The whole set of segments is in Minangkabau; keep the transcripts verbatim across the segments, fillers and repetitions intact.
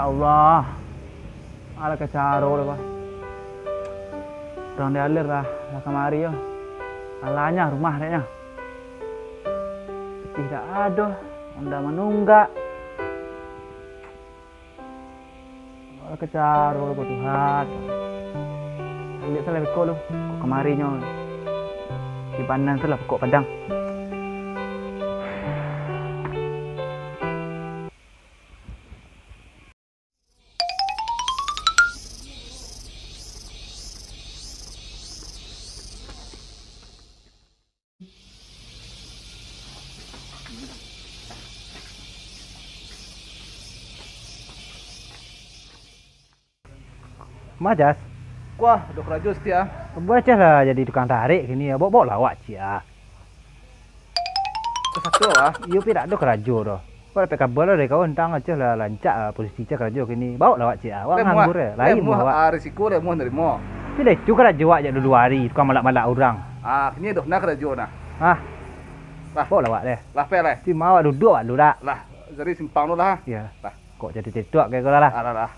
Allah, alah kacaro lah, bah. Urang di alir lah, lah kamari yo. Alahnya rumah deknyo. Pitih dak ado, onda manunggak. Alah kacaro ko Tuhan. Ambiak salah beko lu, kok kamari nyo. Di panan tu lah pokok padang. Ma, Jas? Wah, ado karajo saketek ah. Buliah Jas lah jadi tukang tarik kini, baok-baok lah awak ciek ah. Ka sato ah? Iyo, pi dak ado karajo doh. Kok dapek kaba lah dari kawan, tantang Jas lah rancak ah, posisi Jas karajo kini. Baok lah awak ciek ah. Awak nganggur eh. Lain awak. Ah, risiko lai muah narimo. Pi lah itu karajo awak jak dulu hari, tukang malak-malak urang. Ah, kini doh nah karajo nah. Ah. Lah. Baok lah awak deh. Lah, pai lah. Cuma awak duduak awak dulu dak? Lah, jadi simpang tu lah. Iyo. Lah. Kok jadi tetuak kayak gula lah. Alah lah.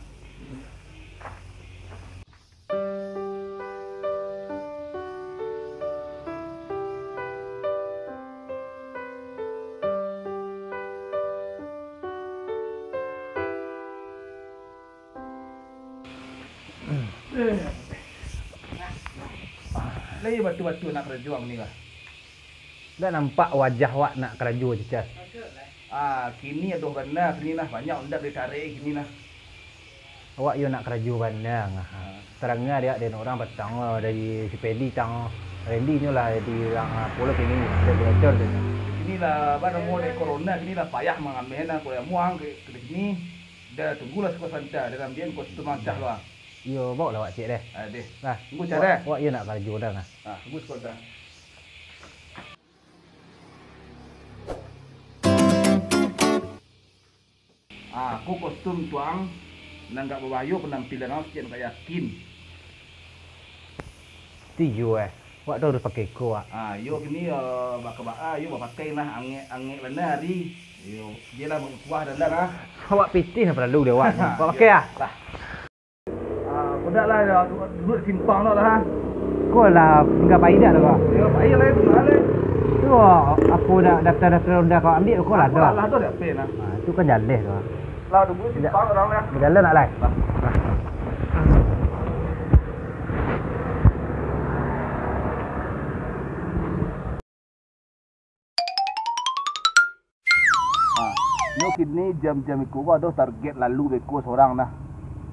Lai batua-batua nak karajo ang ni lah. Dak nampak wajah awak nak karajo, Cicas. Ah, kini adoh bana kini nah, banyak undak ditarik kini nah. Awak iyo nak karajo bana ngah. Ah. Tarangah diak den urang patang lo dari si Pedi tang Rendi nyo lah di urang apo lo kini, bocor tu. Kini lah, apa namo, dek corona kini lah payah mangameh nah, kalau muang ke, ke kini, dah tunggulah siko santa, dalam dian kostum mancah lo ah. Iyo, baok lah awak ciek deh. Ah, deh. Nah, tunggu cara. Awak iyo nak karajo dah nah. Ah, tunggu siko santa. Ah, ko kostum tuang, nan agak babahayo panampilan awak, ciek nak yakin. Tiyo eh, awak tu harus pakai ko, Wak. Ah, iyo kini, eh, baka baa, iyo bapakai lah, angek-angek bana hari. Iyo, je lah bakuah dalam ah. Awak pitih nan paralu dek awak. Awak pakai ah. Lah. Ah, budak lah, duduak di simpang tu lah, ha. Ko lah, tingga pai dak tu, ko? Tingga pai lah, tu lah, lah. Tu, apo dak, daftar-daftar onda kau ambiak ko lah, tu? Lah, tu dah, pen lah. Ha, tu kan jaleh tu. Lah, tunggu simpang orang lah. Bajalan nak lai? Lah. Ah, nyo kini jam-jam iko ko ado target lalu beko sorang nah.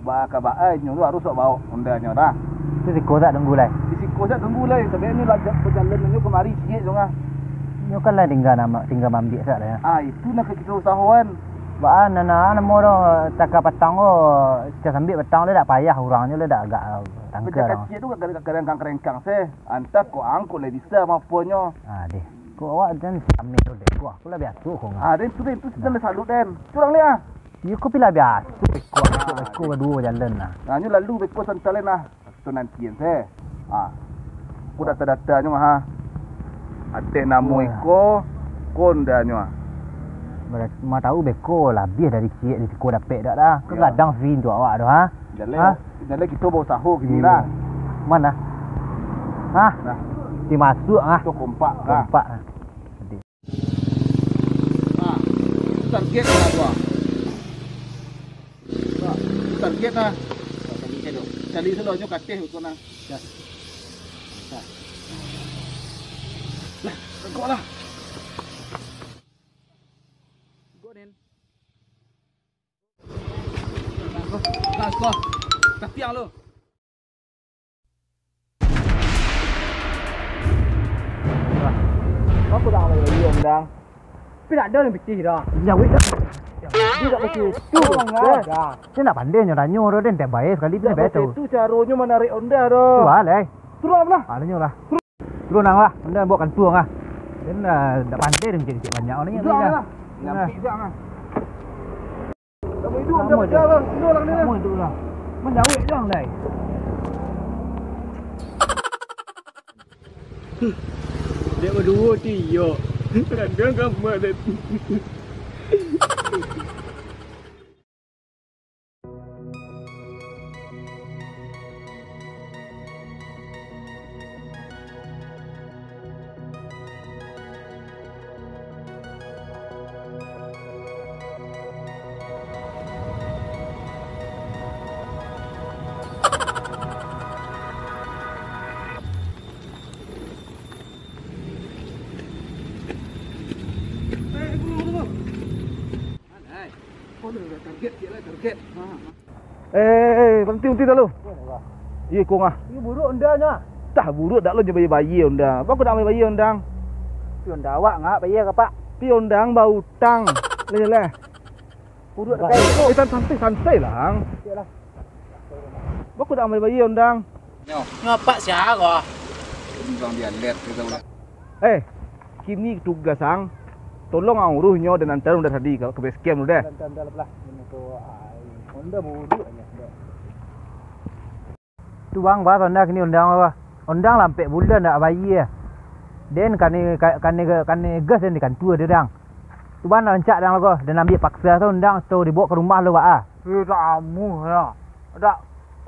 Baa ka baa, inyo tu harus awak baok onda nyo nah. Tu siko sak tunggu lai. Di siko sak tunggu lai, sabab nyo lajak pajalan nyo kamari ciek tu nah. Nyo kan lah tingga nama, tingga mambiak sak lah, yo. Ah, itu nak kito usahoan. Baa nan, nan namo tu, taka patang ko, cah sambiak patang tu dak payah urang nyo lah dak agak tangka. Pajak kacik tu kadang-kadang kangkarengkang se. Antah ko angkot lai bisa maponyo. Ah, deh. Ko awak den sameh tu, deh. Ko aku lah biaso ko ngah. Ah, den tu, den tu, sudah salut, den. Curang ni ah. Iyo, ko pila biaso, beko, beko, beko baduo bajalan nah. Nah, nyo lalu beko santai nah. Itu nantian se. Ah. Ko data-datanyo mah, ha. Ateh namo iko, ko ondanyo ah. Berarti mah tahu beko labiah dari ciek di siko dapek dak dah. Iyo. Kagadang fin tu awak tu, ha? Jaleh. Ha? Jaleh kito bausaho kini lah. Mana? Hah? Nah. Dimasuak ah. Itu kompak lah. Kompak ah. Nah, itu target lah gua. Nah, itu target lah. Cari selalu nyo kateh kau nah. Dah. Dah. Lah, kau lah. Go, Den. Gas, gas. Tapiang lo. Aku dah ambil lagi, Om Dang. Tapi tak ada yang pitih dah. Jawik dah. Dia tak pakai tu, Om Dang. Dia nak pandai nyo tanyo tu, dia tak bayar sekali pun dia bayar tu. Itu caronyo manarik onda tu. Tu lah, lai. Turun lah. Ah, tanyo lah. Turun nang lah, anda bawa kantua lah. Dan uh, dah pandai dia cek-cek banyak orang ni. Dah lah. Nyampi dah lah. Kamu hidup dah pecah lah. Hidup lah ni lah. Kamu hidup lah. Menjawik dah, lai. Dia berdua tu, iyo. Kadang gambar dia. Target, target. Eh, eh, eh, berhenti, berhenti dah lu. Iyo, ikung ah. Iyo, buruak onda nyo. Tah, buruak dak lo nyo bayia-bayia onda. Baa kok dak bayia-bayia onda? Tapi onda awak ngak bayia ka, Pak? Tapi onda bautang. Leh, leh. Buruak dak. Eh, san-, santai, santai lah, ang. Iyolah. Baa kok dak bayia-bayia onda? Nyo. Ngapak sia ko? Bang dialet gitu. Eh, kini tugas ang. Tolong ang uruih nyo dan antar onda tadi ka, ka base camp tu deh. Onda, onda lah. Ini tu, ah, onda buruak aja. Tu bang, bah, onda kini onda, bah. Onda lah ampek bulan dak bayia. Den kane, ka-, kane, kane gas den di kantua tu, dang. Tu bana rancak dang lo ko, den ambiak paksa tu, dang, tu dibaok ka rumah lo, bah, ah. Eh, dak amuah lah. Dak,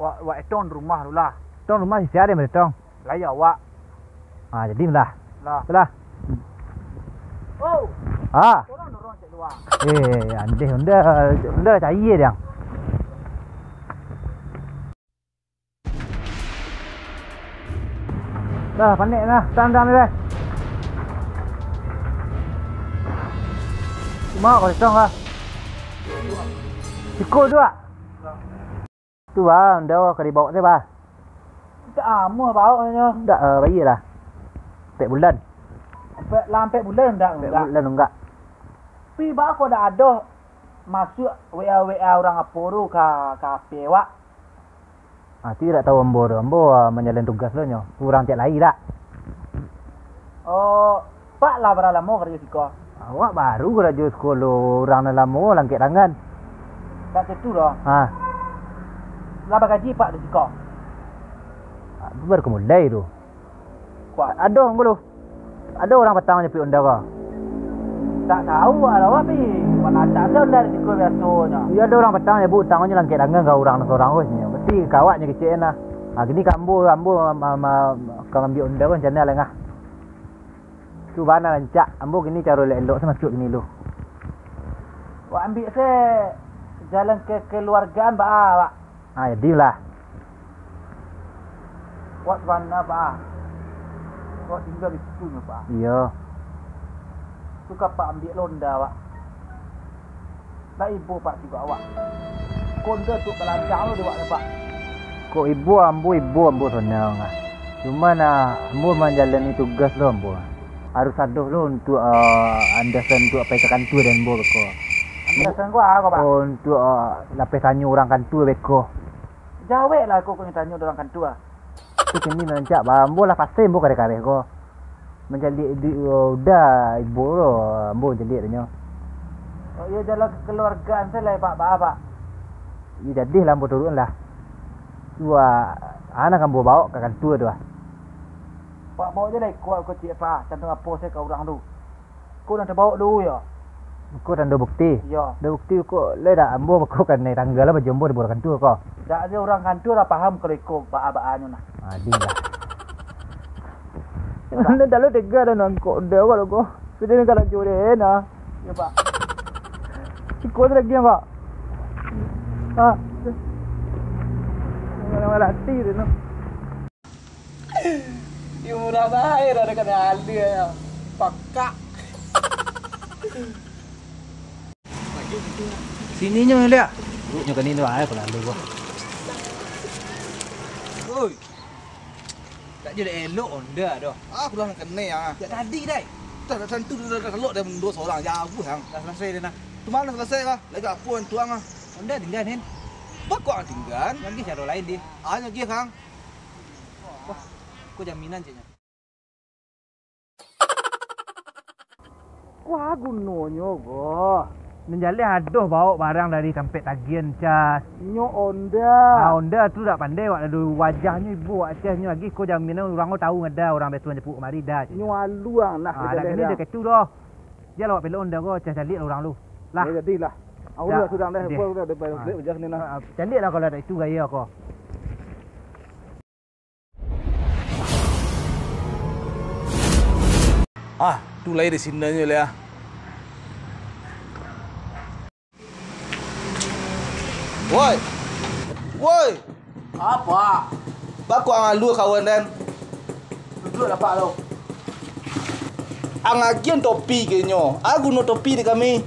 wak, wak etong di rumah tu lah. Tong rumah sia den betong? Lah, iyo, awak. Ah, jadi lah. Lah. Tu lah. Oh. Ah. Tolong dorong cek luar. Eh, andeh onda, onda cair dang. Dah, panek dah. Tang, tang, dah. Cuma kosong lah. Siko tu, ah. Tu, ah, onda ka dibaok tu, bah. Tak amuah baok nyo. Ndak, eh, bayia lah. Ampek bulan. Ampek, lah ampek bulan ndak, ndak. Ampek bulan nunggak. Tapi baa kok dak ado masuak W A, W A urang apo tu ka, ka H P wak? Ah, tu dak tahu ambo tu. Ambo, ah, manjalan tugas lo nyo. Urang tiap lai dak? Oh, Pak lah bara lamo karajo siko? Awak baru karajo siko lo, urang nan lamo langkek tangan. Dak tantu doh. Ha. Lah bagaji Pak di siko? Ah, baru ka mulai tu. Kuat. Ado, ngulu. Ado urang patang japuik onda ko. Tak tahu, alah, Pak, pi. Wan acak se onda di siko biasonyo. Iyo, ado urang patang japuik utangnyo langkek tangan ka urang nan sorang ko, sinyo. Pasti ka awaknyo kecek lah. Ah, kini ka ambo, ambo ma-, ma-, ka mambiak onda ko, rancana lah, ngah. Tu bana rancak. Ambo kini caro elok-elok se masuak kini lu. Wak ambiak se jalan kekeluargaan baa, Pak? Ah, jadilah. Wak tu bana, Pak. Wak tingga di situ nyo, Pak. Iyo. Tu ka Pak ambiak lo onda, Pak. Lah ibo Pak sibak awak. Ko onda tu ka ladang lo dek awak, Pak. Kok ibo ambo, ibo ambo sonang ah. Cuma nah, ambo manjalani tugas lo ambo. Harus ado lo untuak, ah, andasan untuak pai ka kantua den ambo beko. Andasan ko apo, Pak? Oh, untuak, ah, lapeh tanyo urang kantua beko. Jaweklah ko, ko tanyo urang kantua. Tu kini nan rancak, bah, ambo lah pasai ambo kareh-kareh ko. Mancaliak di, udah ibo lo, ambo mancaliak tu nyo. Oh, iyo, jalan kekeluargaan se lah, Pak, baa, Pak? Iyo, jadilah ambo turuik lah. Wah, anak ambo baok ka kantua tu ah. Pak, baok je lah ikuak ko ciek, Pak. Tantang apo se ka urang tu. Ko nan tabaok dulu yo. Ko tando bukti. Iyo. Tando bukti ko lai dak ambo ko kanai tangga lah bajumpa di urang kantua ko. Dak ado urang kantua lah paham kalau iko baa-baanyo nah. Adi lah. Nan dalam tega dah nangkok dah ko. Sudah ni karajo deh nah. Yo, Pak. Siko tu lagi, Pak. Ha. Malah-malah hati tu nah. Yo murah bae dah, dah kena alih yo. Pakak. Sininyo liak. Nyo kini tu ai pelalu gua. Oi. Tak jadi elok onda doh. Ah, kurang kena ah. Jak tadi dai. Tak, tak tentu dah, dah, dah, dah, dah, dua seorang jauh yang. Dah selesai dah nah. Tu mana selesai lah? Lagi apa yang tuang ah? Onda tinggal nin. Bakok tinggal. Lagi cara lain deh. Ah, lagi kang. Wah, ko jaminan caknyo. Wah, gunonyo ko. Nan jaleh adoh baok barang dari tampek tagian cas. Nyo onda. Ah, onda tu dak pandai wak lalu wajahnyo ibo wak cas nyo lagi ko jaminan urang ko tahu ngada urang biaso japuik kamari dah. Nyo aluang lah. Ah, dak kini dah ketu doh. Jan lah wak pelok onda ko, cas caliak urang lu. Lah. Ya, jadilah. Awak dah sudah dah, deh. Wajah ni nah. Ah, caliak lah kalau dak itu gaya ko. Ah, tu lai di sini nyo lah. Woi. Woi. Apa? Bakok ang alua kawan den. Duduak dapak lo. Ang agian topi kenyo. Ah, guno topi di kami.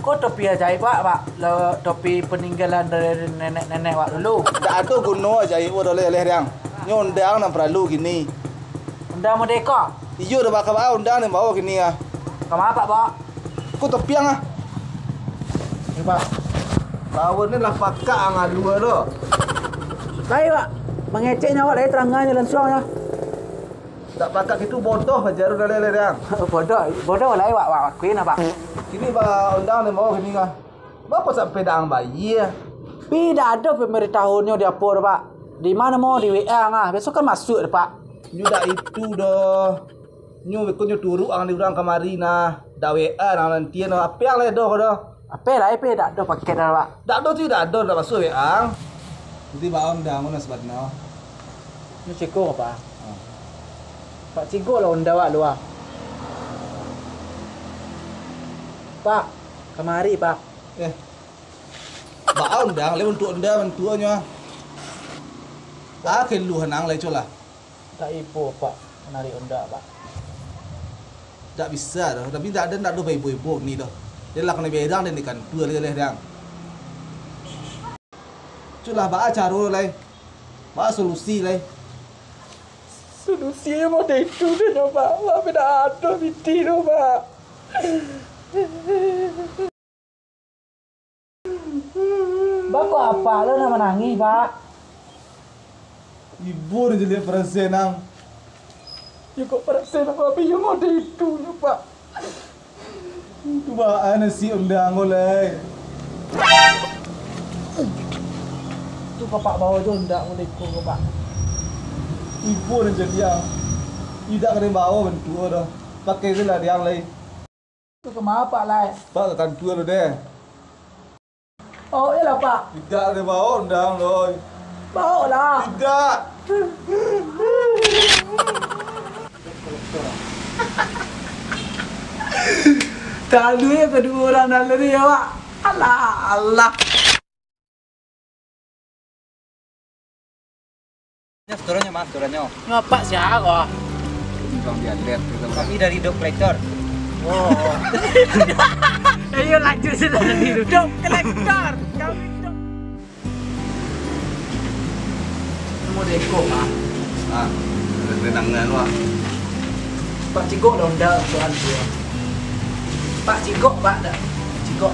Ko topi ajaib wak, Pak? Lo, topi paninggalan dari nenek-nenek wak dulu. Ndak ado guno ajaib wak doleh-leh, Riang. Nyo undang nan paralu kini. Undang mode ko? Iyo, dah baka baa undang nan bawo kini ah. Ka ma, Pak, bawo? Ko topi ang ah. Ni, Pak. Lawan ni lah pakak ang alua tu. Lai, Pak. Mangecek nyo awak lai, tarangan nyo, lansuang nyo. Dak pakak kitu bodoh aja tu, Dalai Leriang. Bodoh, bodoh lah, wak, wak akuin apa? Kini ba undang ni mau kini kah? Bapo sampai dak ang bayia? Pi dak ado pambaritahuannyo di apo tu, Pak? Di ma namo, di W A ang ah. Biaso kan masuak tu, Pak. Nyo dak itu doh. Nyo beko nyo turuk ang di urang kamari nah. Dak W A nang nantian doh. Apo ang lai doh ko doh? Apo lai, pi dak ado paket dah, Pak. Dak ado tu, dak ado, dak masuak W A ang. Jadi ba undang ko nah sabananyo. Nyo ceko, Pak. Pak, cigok lah onda wak lu ah. Pak, kamari, Pak. Eh. Baa onda, lai untuak onda bantuaknyo ah. Ah, keluhan ang lai, colah. Tak ibo, Pak, manarik onda, Pak. Dak bisa doh, tapi dak ado, dak ado baibo-ibo ni doh. Dia lah kanai berang dan di kantua lai, lai, dang. Culah, baa caro lai? Baa solusi lai? Solusi model itu sajo, Pak. Wak, pi dak ado pitih tu, Pak. Bako apak lo nan manangih, Pak? Ibo nan caliak parasaian ang. Yo kok parasaian ang, tapi yo model itu nyo, Pak. Tu baa nasib onda ang ko lai. Tu kapak bawa jo onda model iko ko, Pak. Ibo nan caliak ang. Idak ka den bawa bantuak doh. Pakai se lah di ang lai. Tu ka ma, Pak, lai? Pak, ka kantua lo deh. Baok je lah, Pak. Idak, den baok ondang, Loi. Baok lah. Idak. Talu ya kedua orang dalam ni ya, Pak. Alah, alah. Setoranyo, Mas, setoranyo. Ngapak sia ko? Tukang dialer tu, Mas. Kami dari Dog Collector. Oh. Ayo lanjut sudah tadi tu. Dog Collector. Kami dog. Mau deko, Pak. Ah, ketenangan, Pak. Pak, cigok lah onda soal tu. Pak, cigok, Pak, dak. Cigok.